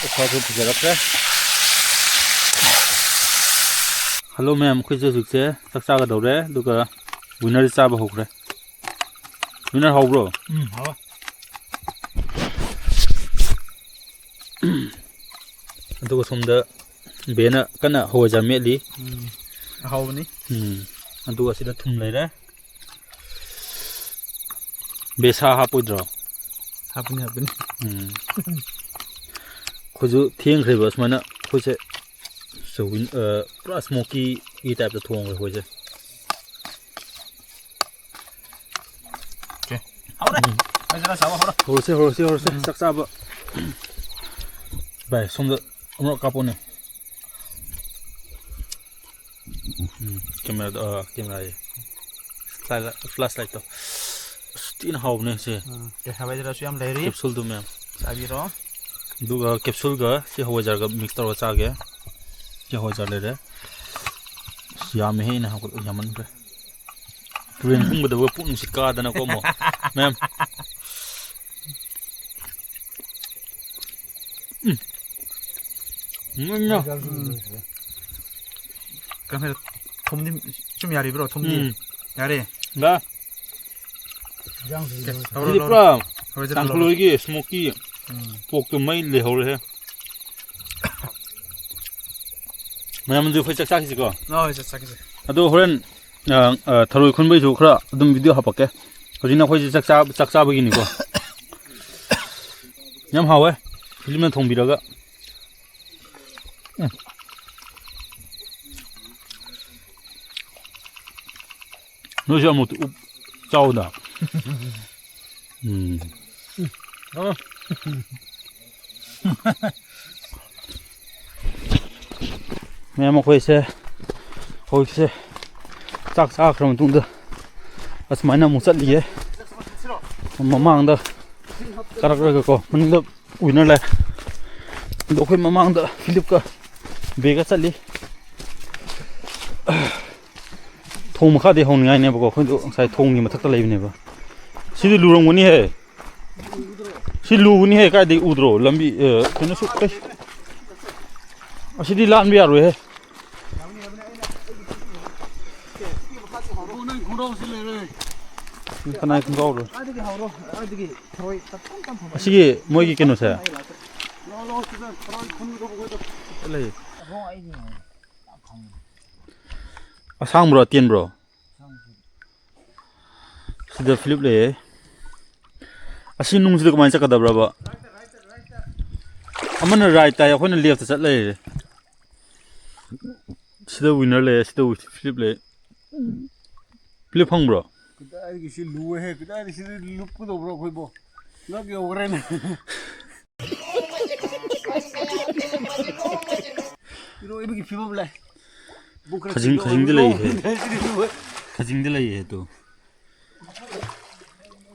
ꯑꯣꯛꯁꯥꯁꯨ ꯐꯖꯔꯛꯈ꯭ꯔꯦ꯫ ꯍꯜꯂꯣ ꯃꯌꯥꯝ, ꯑꯩꯈꯣꯏꯁꯦ ꯍꯧꯖꯤꯛꯁꯦ ꯆꯥꯛ ꯆꯥꯒꯗꯧꯔꯦ, ꯑꯗꯨꯒ ꯋꯤꯅꯔ ꯆꯥꯕ ꯍꯧꯈ꯭ꯔꯦ꯫ ꯋꯤꯅꯔ ꯍꯥꯎꯕ꯭ꯔꯣ? ꯎꯝ, ꯍꯥꯎꯋꯦ꯫ ꯑꯗꯨꯒ ꯁꯣꯝꯗ ꯕꯦꯅ ꯀꯟꯅ ꯍꯋꯥꯏꯖꯥꯔ ꯃꯦꯠꯂꯤ꯫ ꯎꯝ, ꯑꯍꯥꯎꯕꯅꯤ꯫ ꯎꯝ, ꯑꯗꯨꯒ ꯑꯁꯤꯗ ꯊꯨꯝ ꯂꯩꯔꯦ꯫ ꯕꯦ, ꯁꯥ ꯍꯥꯞꯄꯣꯏꯗ꯭ꯔꯣ? ꯍꯥꯞꯄꯅꯤ, ꯍꯥꯞꯄꯅꯤ꯫ ꯎꯝ꯫ ꯑꯩꯈꯣꯏꯁꯨ ꯊꯦꯡꯈ꯭ꯔꯦꯕ ꯁꯨꯃꯥꯏꯅ꯫ ꯑꯩꯈꯣꯏꯁꯦ ꯆꯧꯃꯤꯟ, ꯑ, ꯄꯨꯔꯥ ꯁ꯭ꯃꯣꯀꯤꯒꯤ ꯇꯥꯏꯞꯇ ꯊꯣꯡꯉꯦ ꯑꯩꯈꯣꯏꯁꯦ꯫ ꯑꯣꯀꯦ꯫ ꯍꯧꯔꯦ꯫ ꯎꯝ꯫ ꯐꯖꯅ ꯆꯥꯕ ꯍꯧꯔꯣ꯫ ꯍꯧꯔꯁꯦ, ꯍꯧꯔꯁꯦ, ꯍꯧꯔꯁꯦ꯫ ꯎꯝ꯫ ꯆꯥꯛ ꯆꯥꯕ꯫ ꯚꯥꯏ, ꯁꯣꯝꯗ ꯑꯃꯨꯔꯛ ꯀꯥꯞꯄꯣꯅꯦ꯫ ꯎꯝ, ꯀꯦꯃꯦꯔꯥꯗꯣ, ꯑ, ꯀꯦꯃꯦꯔꯥ ꯍꯥꯏꯌꯦ꯫ ꯐ꯭ꯂꯥꯁ ꯂꯥꯏꯠ, ꯐ꯭ꯂꯥꯁ ꯂꯥꯏꯠꯇꯣ꯫ ꯑꯁ, ꯊꯤꯅ ꯍꯥꯎꯕꯅꯦ ꯁꯦ꯫ ꯎꯝ, ꯀꯦ-, ꯍꯋꯥꯏꯖꯥꯔꯁꯨ ꯌꯥꯝ ꯂꯩꯔꯤ꯫ ꯀꯦꯞꯁꯨꯜꯗꯨ ꯃꯌꯥꯝ꯫ ꯆꯥꯕꯤꯔꯣ꯫ ꯑꯗꯨꯒ ꯀꯦꯞꯁꯨꯜꯒ ꯁꯤ ꯍꯋꯥꯏꯖꯥꯔꯒ ꯃꯤꯛꯁ ꯇꯧꯔꯒ ꯆꯥꯒꯦ꯫ ꯁꯤ ꯍꯋꯥꯏꯖꯥꯔ ꯂꯩꯔꯦ꯫ ꯑꯁ, ꯌꯥꯝꯃꯦꯍꯦ, ꯑꯩꯅ ꯍꯧꯒꯠ-, ꯌꯥꯝꯃꯟꯈ꯭ꯔꯦ꯫ ꯇꯨꯔꯦꯟ ꯀꯨꯝꯒꯗꯕꯒ ꯄꯨꯛ ꯅꯨꯡꯁꯤꯠ ꯀꯥꯗꯅꯀꯣ ꯑꯃꯨꯛ꯫ ꯃꯌꯥꯝ꯫ ꯎꯝ꯫ ꯎꯝ꯫ ꯎꯝ꯫ ꯀꯩꯅꯣ, ꯊꯨꯝꯗꯤ ꯁꯨꯝ ꯌꯥꯔꯤꯕ꯭ꯔꯣ? ꯊꯨꯝꯗꯤ? ꯎꯝ꯫ ꯌꯥꯔꯦ? ꯗꯥ꯫ ꯂꯧꯔꯣ, ꯁꯤꯗꯤ ꯂꯧꯔꯣ꯫ ꯄꯨꯔꯥ ꯍꯣꯏ, ꯁꯤꯗ ꯂꯧꯔꯣ꯫ ꯇꯥꯡꯈꯨꯜꯍꯣꯏꯒꯤ ꯁ꯭ꯃꯣꯀꯤ ꯎꯝ꯫ ꯄꯣꯛꯇꯣ ꯃꯩ ꯂꯩꯍꯧꯔꯦꯍꯦ꯫ ꯃꯌꯥꯝ ꯑꯗꯨ ꯑꯩꯈꯣꯏ ꯆꯥꯛ ꯆꯥꯈꯤꯁꯤꯀꯣ꯫ ꯍꯣꯏ, ꯆꯥꯛ ꯆꯥꯈꯤꯁꯦ꯫ ꯑꯗꯣ ꯍꯣꯔꯦꯟ, ꯑ, ꯑ, ꯊꯔꯣꯏ ꯈꯨꯟꯕꯩꯁꯨ ꯈꯔ ꯑꯗꯨꯝ ꯚꯤꯗꯤꯑꯣ ꯍꯥꯄꯛꯀꯦ꯫ ꯍꯧꯖꯤꯛꯅ ꯑꯩꯈꯣꯏꯁꯦ ꯆꯥꯛ ꯆꯥꯕ, ꯆꯥꯛ ꯆꯥꯕꯒꯤꯅꯤꯀꯣ꯫ ꯌꯥꯝ ꯍꯥꯎꯋꯦ꯫ ꯐꯤꯂꯝꯅ ꯊꯣꯡꯕꯤꯔꯒ꯫ ꯎꯝ꯫ ꯅꯣꯏꯁꯨ ꯑꯃꯨꯛꯇ ꯎꯞ ꯆꯥꯎꯗ꯫ ꯎꯝ꯫ ꯃꯌꯥꯝ ꯑꯩꯈꯣꯏꯁꯦ ꯍꯧꯖꯤꯛꯁꯦ ꯆꯥꯛ ꯆꯥꯈ꯭ꯔ ꯃꯇꯨꯡꯗ ꯑꯁꯨꯃꯥꯏꯅ ꯑꯃꯨꯛ ꯆꯠꯂꯤꯌꯦ꯫ ꯃꯃꯥꯡꯗ ꯀꯥꯔꯛꯂꯒꯀꯣ ꯃꯅꯤꯡꯗ ꯋꯤꯅꯔ ꯂꯩ꯫ ꯑꯗꯣ ꯑꯩꯈꯣꯏ ꯃꯃꯥꯡꯗ ꯐꯤꯂꯤꯞꯀ ꯕꯦꯒ ꯆꯠꯂꯤ꯫ ꯊꯣꯡ ꯃꯈꯥꯗꯤ ꯍꯧꯅꯤꯡꯉꯥꯏꯅꯦꯕꯀꯣ, ꯑꯩꯈꯣꯏꯗꯣ ꯉꯁꯥꯏ ꯊꯣꯡꯒꯤ ꯃꯊꯛꯇ ꯂꯩꯕꯅꯦꯕ꯫ ꯁꯤꯗꯤ ꯂꯨꯔꯝꯒꯅꯤꯍꯦ꯫ ꯁꯤ ꯂꯨꯕꯅꯤꯍꯦ, ꯀꯥꯏꯗꯒꯤ ꯎꯗ꯭ꯔꯣ? ꯂꯝꯕꯤ, ꯑ, ꯀꯩꯅꯣꯁꯨ, ꯑꯩ, ꯑꯁꯤꯗꯤ ꯂꯥꯟꯕ ꯌꯥꯔꯣꯏꯍꯦ꯫ ꯀꯅꯥꯏ ꯈꯣꯡꯒ꯭ꯔꯥꯎꯔꯣ? ꯑꯗꯒꯤ ꯍꯧꯔꯣ, ꯑꯗꯒꯤ ꯊꯔꯣꯏ ꯇꯞ ꯇꯞ ꯇꯞ ꯐꯪꯕ꯫ ꯑꯁꯤꯒꯤ ꯃꯣꯏꯒꯤ ꯀꯩꯅꯣꯁꯦ? ꯂꯥꯛꯑꯣ, ꯂꯥꯛꯑꯣ, ꯁꯤꯗ ꯊꯔꯣꯏ ꯈꯨꯟꯒꯗꯧꯕ ꯑꯩꯈꯣꯏꯗꯣ꯫ ꯂꯩ꯫ ꯑꯁꯥꯡꯕ꯭ꯔꯣ, ꯑꯇꯦꯟꯕ꯭ꯔꯣ? ꯁꯤꯗ ꯐꯤꯂꯤꯞ ꯂꯩꯌꯦ꯫ ꯑꯁꯤ ꯅꯨꯡꯁꯤꯗ ꯀꯃꯥꯏꯅ ꯆꯠꯀꯗꯕ꯭ꯔꯕ? ꯑꯃꯅ ꯔꯥꯏꯠ ꯇꯥꯏ, ꯑꯩꯈꯣꯏꯅ ꯂꯦꯐꯇ ꯆꯠ ꯂꯩꯔꯦ꯫ ꯁꯤꯗ ꯋꯤꯅꯔ ꯂꯩꯌꯦ, ꯁꯤꯗ ꯐꯤꯂꯤꯞ ꯂꯩ꯫ ꯐꯤꯂꯤꯞ ꯐꯪꯕ꯭ꯔꯣ? ꯀꯗꯥꯏꯗꯒꯤ ꯁꯤ ꯂꯨꯋꯦꯍꯦ, ꯀꯗꯥꯏꯗꯒꯤ ꯁꯤꯗ ꯂꯨꯞꯀꯗꯧꯕ꯭ꯔꯣ ꯑꯩꯈꯣꯏꯕꯣ? ꯉꯛ ꯌꯧꯈ꯭ꯔꯦꯅꯦ꯫ ꯏꯔꯣꯏꯕꯒꯤ ꯐꯤꯕꯝ ꯂꯩ꯫ ꯈꯖꯤꯡ, ꯈꯖꯤꯡꯗꯤ ꯂꯩꯍꯦ꯫ ꯈꯖꯤꯡꯗꯤ ꯂꯩꯌꯦ ꯇꯨ꯫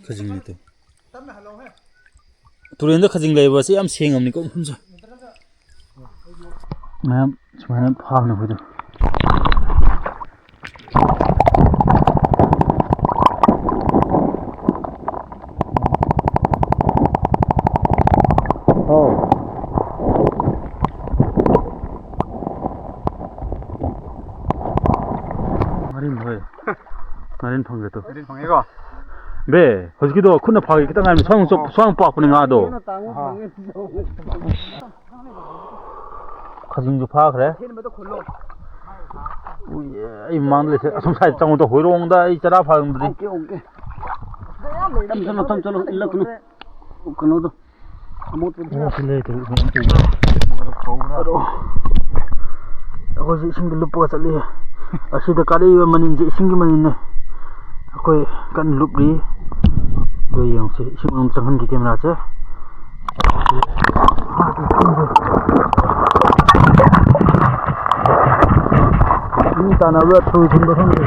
ꯈꯖꯤꯡꯅꯤ ꯇꯨ꯫ ꯇꯨꯔꯦꯟꯗ ꯈꯖꯤꯡ ꯂꯩꯕꯁꯦ ꯌꯥꯝ ꯁꯦꯡꯉꯕꯅꯤꯀꯣ ꯃꯐꯝꯁꯦ꯫ ꯃꯌꯥꯝ ꯁꯨꯃꯥꯏꯅ ꯐꯥꯕꯅꯦ ꯑꯩꯈꯣꯏꯗꯣ꯫ ꯑꯧ꯫ ꯉꯥꯔꯤꯟ ꯍꯣꯏ꯫ ꯉꯥꯔꯤꯟ ꯐꯪꯒꯦ ꯇꯧ꯫ ꯉꯥꯔꯤꯟ ꯐꯪꯉꯦꯀꯣ? ꯕꯦ, ꯍꯧꯖꯤꯛꯀꯤꯗꯣ ꯈꯨꯠꯅ ꯐꯥꯒꯦ ꯈꯤꯇꯪ ꯉꯥꯏꯔꯝꯅꯤ꯫ ꯁ꯭ꯋꯥꯏꯃꯨꯛ ꯆꯣꯞ-, ꯁ꯭ꯋꯥꯏꯃꯨꯛ ꯄꯥꯛꯄꯅꯦ ꯉꯥꯗꯣ꯫ ꯈꯖꯤꯡꯁꯨ ꯐꯥꯈ꯭ꯔꯦ꯫ ꯎꯏꯌꯦ, ꯑꯩ ꯃꯃꯥꯡꯗ ꯂꯩꯁꯦ꯫ ꯑꯁꯣꯝ ꯁꯥꯏꯗ ꯆꯪꯉꯨꯗ ꯍꯣꯏꯔꯣꯡꯗ ꯑꯩ ꯆꯔꯥ ꯐꯥꯔꯝꯗ꯭ꯔꯤ꯫ Okay, okay. ꯇꯝ ꯆꯠꯂꯣ, ꯇꯝ ꯆꯠꯂꯣ, ꯏꯜꯂꯛꯀꯅꯨ꯫ ꯀꯩꯅꯣꯗꯣ꯫ ꯑꯣ, ꯁꯤ ꯂꯩ, ꯇꯧ-, ꯀꯩꯅꯣ ꯇꯧꯕ꯫ ꯑꯗꯣ, ꯑꯩꯈꯣꯏꯁꯦ ꯏꯁꯤꯡꯗ ꯂꯨꯞꯄꯒ ꯆꯠꯂꯤ꯫ ꯑꯁꯤꯗ ꯀꯥꯔꯛꯏꯕ ꯃꯅꯤꯟꯁꯦ ꯏꯁꯤꯡꯒꯤ ꯃꯅꯤꯟꯅꯦ꯫ ꯑꯩꯈꯣꯏ ꯀꯟꯅ ꯂꯨꯞꯂꯤ꯫ ꯑꯗꯣ ꯌꯦꯡꯉꯨꯁꯦ, ꯏꯁꯤꯡ ꯃꯅꯨꯡ ꯆꯪꯍꯟꯒꯦ ꯀꯦꯃꯦꯔꯥꯁꯦ꯫ ꯃꯤ ꯇꯥꯟꯅꯕ ꯊꯨ ꯊꯤꯟꯕ ꯈꯪꯗꯦ꯫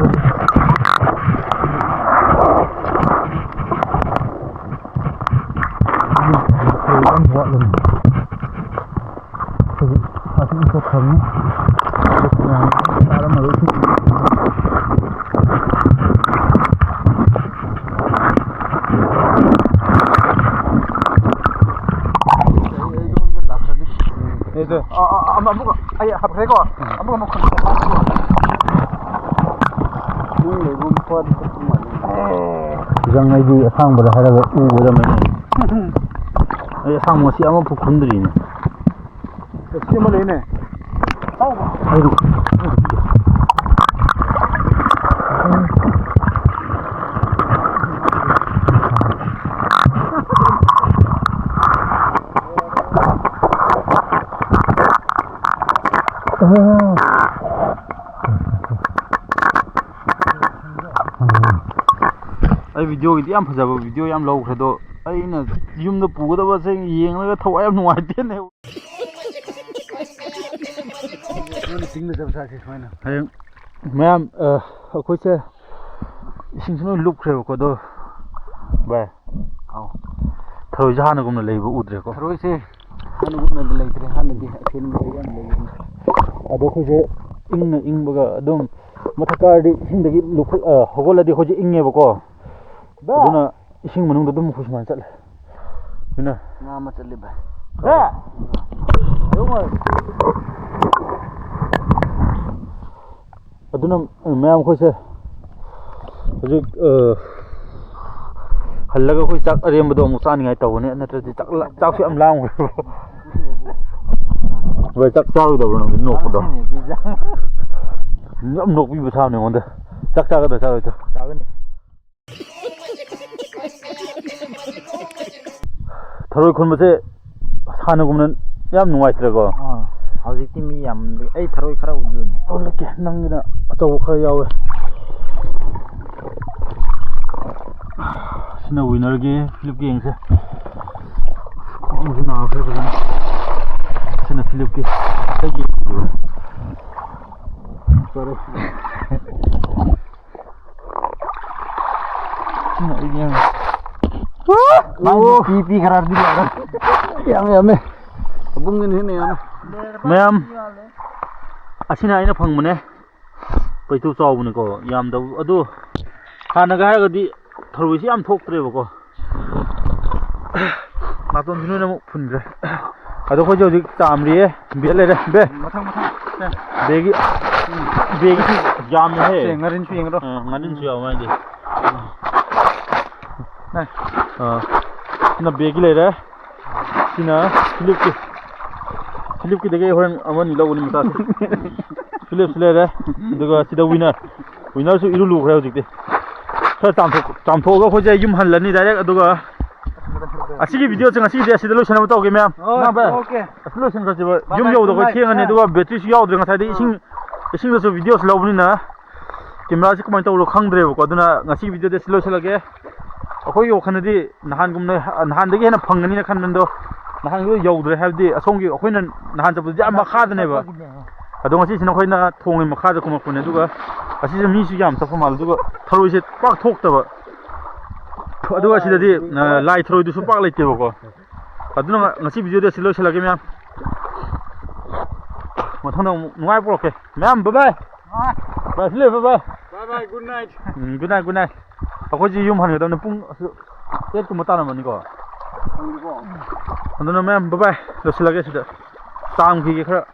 ꯌꯥꯝ ꯋꯥꯠꯂꯤ꯫ ꯍꯧꯖꯤꯛ ꯁꯥꯇꯤꯟ ꯆꯠꯈ꯭ꯔꯕꯅꯤ꯫ ꯇꯥꯔꯝꯃꯔꯣꯏ꯫ ꯑꯩꯗꯣ, ꯑ, ꯑ, ꯑꯃ-, ꯑꯃꯨꯛꯀ ꯑꯩ ꯍꯥꯞꯈ꯭ꯔꯦꯀꯣ꯫ ꯑꯃꯨꯛꯀ ꯑꯃꯨꯛ ꯈꯨꯟ-, ꯅꯨꯡ ꯂꯩꯕ ꯃꯐꯝ꯫ ꯖꯪ ꯑꯩꯗꯤ ꯑꯁꯥꯡꯕꯗ ꯍꯥꯏꯔꯒ ꯎꯒꯗꯕꯅꯤ꯫ ꯑꯩ ꯑꯁꯥꯡꯕ ꯉꯁꯤ ꯑꯃꯐꯥꯎ ꯈꯨꯟꯗ꯭ꯔꯤꯅꯦ꯫ ꯁꯤ ꯑꯃ ꯂꯩꯅꯦ꯫ ꯑꯩꯗꯣ ꯑꯩ ꯚꯤꯗꯤꯑꯣꯒꯤꯗꯤ ꯌꯥꯝ ꯐꯖꯕ ꯚꯤꯗꯤꯑꯣ ꯌꯥꯝ ꯂꯧꯈ꯭ꯔꯦ, ꯑꯗꯣ ꯑꯩꯅ ꯌꯨꯝꯗ ꯄꯨꯒꯗꯕꯁꯦ ꯌꯦꯡꯂꯒ ꯊꯋꯥꯏ ꯌꯥꯝ ꯅꯨꯡꯉꯥꯏꯇꯦꯅꯦ꯫ ꯅꯣꯏꯅ ꯆꯤꯡꯗ ꯆꯠꯄ ꯁꯥꯁꯦ ꯁꯨꯃꯥꯏꯅ꯫ ꯍꯌꯦꯡ ꯃꯌꯥꯝ, ꯑ, ꯑꯩꯈꯣꯏꯁꯦ ꯏꯁꯤꯡꯁꯨ ꯂꯣꯏ ꯂꯨꯞꯈ꯭ꯔꯦꯕꯀꯣ, ꯑꯗꯣ ꯚꯥꯏ, ꯑꯧ꯫ ꯊꯔꯣꯏꯁꯦ ꯍꯥꯟꯅꯒꯨꯝꯅ ꯂꯩꯕ ꯎꯗ꯭ꯔꯦꯀꯣ꯫ ꯊꯔꯣꯏꯁꯦ ꯍꯥꯟꯅꯒꯨꯝꯅꯗꯤ ꯂꯩꯇ꯭ꯔꯦ, ꯍꯥꯟꯅꯗꯤ ꯑꯊꯦꯟꯕ ꯌꯥꯝ ꯂꯩꯕꯅꯤ꯫ ꯑꯗꯣ ꯑꯩꯈꯣꯏꯁꯦ ꯏꯪꯅ ꯏꯪꯕꯒ ꯑꯗꯨꯝ ꯃꯊꯛ ꯀꯥꯔꯗꯤ ꯏꯁꯤꯡꯗꯒꯤ ꯂꯨꯞꯈꯠ-, ꯑ, ꯍꯧꯒꯠꯂꯗꯤ ꯑꯩꯈꯣꯏꯁꯦ ꯏꯪꯉꯦꯕꯀꯣ꯫ ꯕꯥ! ꯑꯗꯨꯅ ꯏꯁꯤꯡ ꯃꯅꯨꯡꯗ ꯑꯗꯨꯝ ꯑꯩꯈꯣꯏ ꯁꯨꯃꯥꯏꯅ ꯆꯠꯂꯦ꯫ ꯑꯗꯨꯅ ꯉꯥ ꯑꯃ ꯆꯠꯂꯤ ꯚꯥꯏ꯫ ꯕꯥ! ꯑꯗꯨꯅ ꯃꯌꯥꯝ ꯑꯩꯈꯣꯏꯁꯦ ꯍꯧꯖꯤꯛ, ꯑ, ꯍꯜꯂꯒ ꯑꯩꯈꯣꯏ ꯆꯥꯛ ꯑꯔꯦꯝꯕꯗꯣ ꯑꯃꯨꯛ ꯆꯥꯅꯤꯡꯉꯥꯏ ꯇꯧꯒꯅꯤ, ꯅꯠꯇ꯭ꯔꯗꯤ ꯆꯥꯛ ꯂꯥ-, ꯆꯥꯛꯁꯨ ꯌꯥꯝ ꯂꯥꯝꯈ꯭ꯔꯦꯕ꯫ ꯚꯥꯏ, ꯆꯥꯛ ꯆꯥꯔꯣꯏꯗꯕ꯭ꯔꯣ ꯅꯪꯗꯤ ꯅꯣꯛꯄꯗꯣ? ꯆꯥꯒꯅꯤ, ꯄꯤꯖꯥ꯫ ꯌꯥꯝ ꯅꯣꯛꯄꯤꯕ ꯁꯥꯕꯅꯦ ꯑꯩꯉꯣꯟꯗ꯫ ꯆꯥꯛ ꯆꯥꯒꯗ꯭ꯔꯥ ꯆꯥꯔꯣꯏꯗ꯭ꯔꯥ? ꯆꯥꯒꯅꯤ꯫ ꯊꯔꯣꯏ ꯈꯨꯟꯕꯁꯦ ꯍꯥꯟꯅꯒꯨꯝꯅ ꯌꯥꯝ ꯅꯨꯡꯉꯥꯏꯇ꯭ꯔꯦꯀꯣ꯫ ꯑꯥ, ꯍꯧꯖꯤꯛꯇꯤ ꯃꯤ ꯌꯥꯝ, ꯑꯩ ꯊꯔꯣꯏ ꯈꯔ ꯎꯗꯣꯏꯅꯦ꯫ ꯎꯠꯂꯛꯀꯦ, ꯅꯪꯒꯤꯅ ꯑꯆꯧꯕ ꯈꯔ ꯌꯥꯎꯋꯦ꯫ ꯁꯤꯅ winnerꯒꯤ ꯐꯤꯂꯤꯞꯀꯤ ꯌꯦꯡꯁꯦ꯫ ꯈ꯭ꯋꯥꯡꯁꯨ ꯅꯥꯈ꯭ꯔꯦ ꯐꯖꯅ꯫ ꯁꯤꯅ ꯐꯤꯂꯤꯞꯀꯤ꯫ ꯑꯩꯒꯤ꯫ ꯐꯔꯦ꯫ ꯁꯤꯅ ꯑꯩꯒꯤ ꯌꯥꯝ꯫ ꯃꯥꯏꯗꯤ ꯑꯣ꯫ ꯄꯤ, ꯄꯤ ꯈꯔꯗꯤ ꯂꯥꯛꯑꯦ꯫ ꯌꯥꯝꯃꯦ, ꯌꯥꯝꯃꯦ꯫ ꯑꯕꯨꯡꯒꯤꯅ ꯍꯦꯟꯅ ꯌꯥꯝꯃꯦ꯫ ꯃꯌꯥꯝ, ꯑꯁꯤꯅ ꯑꯩꯅ ꯐꯪꯕꯅꯦ꯫ ꯄꯩꯇꯨ ꯆꯥꯎꯕꯅꯤꯀꯣ, ꯌꯥꯝꯗꯕ꯫ ꯑꯗꯨ ꯍꯥꯟꯅꯒ ꯍꯥꯏꯔꯒꯗꯤ ꯊꯔꯣꯏꯁꯤ ꯌꯥꯝ ꯊꯣꯛꯇ꯭ꯔꯦꯕꯀꯣ꯫ ꯅꯥꯇꯣꯟꯁꯤ ꯅꯣꯏꯅ ꯑꯃꯨꯛ ꯐꯨꯟꯈ꯭ꯔꯦ꯫ ꯑꯗꯣ ꯑꯩꯈꯣꯏꯁꯦ ꯍꯧꯖꯤꯛ ꯆꯥꯝꯔꯤꯌꯦ꯫ ꯕꯦ ꯂꯩꯔꯦ, ꯕꯦ꯫ ꯃꯊꯪ, ꯃꯊꯪ꯫ ꯁꯦ꯫ ꯕꯦꯒꯤ, ꯕꯦꯒꯤ ꯌꯥꯝꯃꯦꯍꯦ꯫ ꯁꯦ, ꯉꯥꯔꯤꯟꯁꯨ ꯌꯦꯡꯉꯔꯣ꯫ ꯑ, ꯉꯥꯔꯤꯟꯁꯨ ꯌꯥꯎꯕ ꯍꯥꯏꯗꯤ꯫ ꯑꯥ, ꯁꯤꯅ ꯕꯦꯒꯤ ꯂꯩꯔꯦ꯫ ꯁꯤꯅ ꯐꯤꯂꯤꯞꯀꯤ꯫ ꯐꯤꯂꯤꯞꯀꯤꯗꯒꯤ ꯍꯣꯔꯦꯟ ꯑꯃꯅꯤ ꯂꯧꯒꯅꯤ ꯃꯆꯥꯁꯦ꯫ ꯐꯤꯂꯤꯞꯁꯨ ꯂꯩꯔꯦ꯫ ꯑꯗꯨꯒ ꯁꯤꯗ ꯋꯤꯅꯔ꯫ ꯋꯤꯅꯔꯁꯨ ꯏꯔꯨ ꯂꯨꯈ꯭ꯔꯦ ꯍꯧꯖꯤꯛꯇꯤ꯫ ꯈꯔ ꯆꯥꯝꯊꯣꯛ-, ꯆꯥꯝꯊꯣꯛꯑꯒ ꯑꯩꯈꯣꯏꯁꯦ ꯌꯨꯝ ꯍꯜꯂꯅꯤ ꯗꯥꯏꯔꯦꯛ꯫ ꯑꯗꯨꯒ ꯑꯁꯤꯒꯤ ꯚꯤꯗꯤꯑꯣꯁꯦ ꯉꯁꯤꯒꯤꯗꯤ ꯑꯁꯤꯗ ꯂꯣꯏꯁꯟꯅꯕ ꯇꯧꯒꯦ, ꯃꯌꯥꯝ꯫ ꯍꯣꯏ, ꯏꯅꯥꯎꯄꯥ, ꯑꯣꯀꯦ꯫ ꯑꯁꯤꯗ ꯂꯣꯏꯁꯟꯈ꯭ꯔꯁꯦꯕ꯫ ꯕꯥꯏ ꯌꯨꯝ ꯕꯥꯏ, ꯌꯧꯗ ꯒꯨꯗ ꯑꯩꯈꯣꯏ ꯅꯥꯏꯠ꯫ ꯊꯦꯡꯉꯅꯤ꯫ ꯑꯥ꯫ ꯑꯗꯨꯒ ꯕꯦꯇ꯭ꯔꯤꯁꯨ ꯌꯥꯎꯗ꯭ꯔꯦ꯫ ꯉꯁꯥꯏꯗꯒꯤ ꯑꯥ꯫ ꯏꯁꯤꯡ, ꯏꯁꯤꯡꯗꯁꯨ ꯚꯤꯗꯤꯑꯣꯁꯨ ꯂꯧꯕꯅꯤꯅ ꯀꯦꯃꯦꯔꯥꯁꯦ ꯀꯃꯥꯏꯅ ꯇꯧꯔꯣ ꯈꯪꯗ꯭ꯔꯦꯕꯀꯣ꯫ ꯑꯗꯨꯅ ꯉꯁꯤꯒꯤ ꯚꯤꯗꯤꯑꯣꯗꯤ ꯑꯁꯤ ꯂꯣꯏꯁꯤꯜꯂꯒꯦ꯫ ꯑꯩꯈꯣꯏꯒꯤ ꯋꯥꯈꯜꯗꯗꯤ ꯅꯍꯥꯟꯒꯨꯝꯅ, ꯅꯍꯥꯟꯗꯒꯤ ꯍꯦꯟꯅ ꯐꯪꯒꯅꯤꯅ ꯈꯟꯕꯗꯣ, ꯅꯍꯥꯟꯒꯤꯗꯣ ꯌꯧꯗ꯭ꯔꯦ꯫ ꯍꯥꯏꯕꯗꯤ ꯑꯁꯣꯝꯒꯤ ꯑꯩꯈꯣꯏꯅ ꯅꯍꯥꯟ ꯆꯠꯄꯗꯨꯗꯤ ꯌꯥꯝ ꯃꯈꯥꯗꯅꯦꯕ꯫ ꯑꯗꯣ ꯉꯁꯤꯁꯤꯅ ꯑꯩꯈꯣꯏꯅ ꯊꯣꯡꯒꯤ ꯃꯈꯥꯗ ꯀꯨꯝꯃꯛꯄꯅꯦ꯫ ꯑꯗꯨꯒ ꯑꯁꯤꯁꯦ ꯃꯤꯁꯨ ꯌꯥꯝ ꯆꯠꯄ ꯃꯥꯜꯂꯦ꯫ ꯑꯗꯨꯒ ꯊꯔꯣꯏꯁꯦ ꯄꯥꯛ ꯊꯣꯛꯇꯕ꯫ ꯑꯗꯨꯒ ꯁꯤꯗꯗꯤ, ꯑ, ꯂꯥꯏ ꯊꯔꯣꯏꯗꯨꯁꯨ ꯄꯥꯛ ꯂꯩꯇꯦꯕꯀꯣ꯫ ꯑꯗꯨꯅ ꯉ-, ꯉꯁꯤ ꯚꯤꯗꯤꯑꯣꯗꯤ ꯑꯁꯤ ꯂꯣꯏꯁꯤꯜꯂꯒꯦ, ꯃꯌꯥꯝ꯫ ꯃꯊꯪꯗ ꯑꯃꯨꯛ ꯅꯨꯡꯉꯥꯏ ꯄꯨꯔꯛꯀꯦ꯫ ꯃꯌꯥꯝ, bye bye꯫ Bye, ꯁꯤ ꯂꯩ, bye bye꯫ Bye bye, good night꯫ ꯎꯝ, good night, good night꯫ ꯑꯩꯈꯣꯏꯁꯤ ꯌꯨꯝ ꯍꯟꯒꯗꯕꯅꯤ꯫ ꯄꯨꯡ ꯑꯁꯤ eight ꯀꯨꯝꯕ ꯇꯥꯔꯝꯃꯅꯤꯀꯣ꯫ ꯈꯪꯗꯦꯀꯣ꯫ ꯑꯗꯨꯅ ꯃꯌꯥꯝ, bye bye꯫ ꯂꯣꯏꯁꯤꯜꯂꯒꯦ ꯁꯤꯗ꯫ ꯆꯥꯝꯈꯤꯒꯦ ꯈꯔ꯫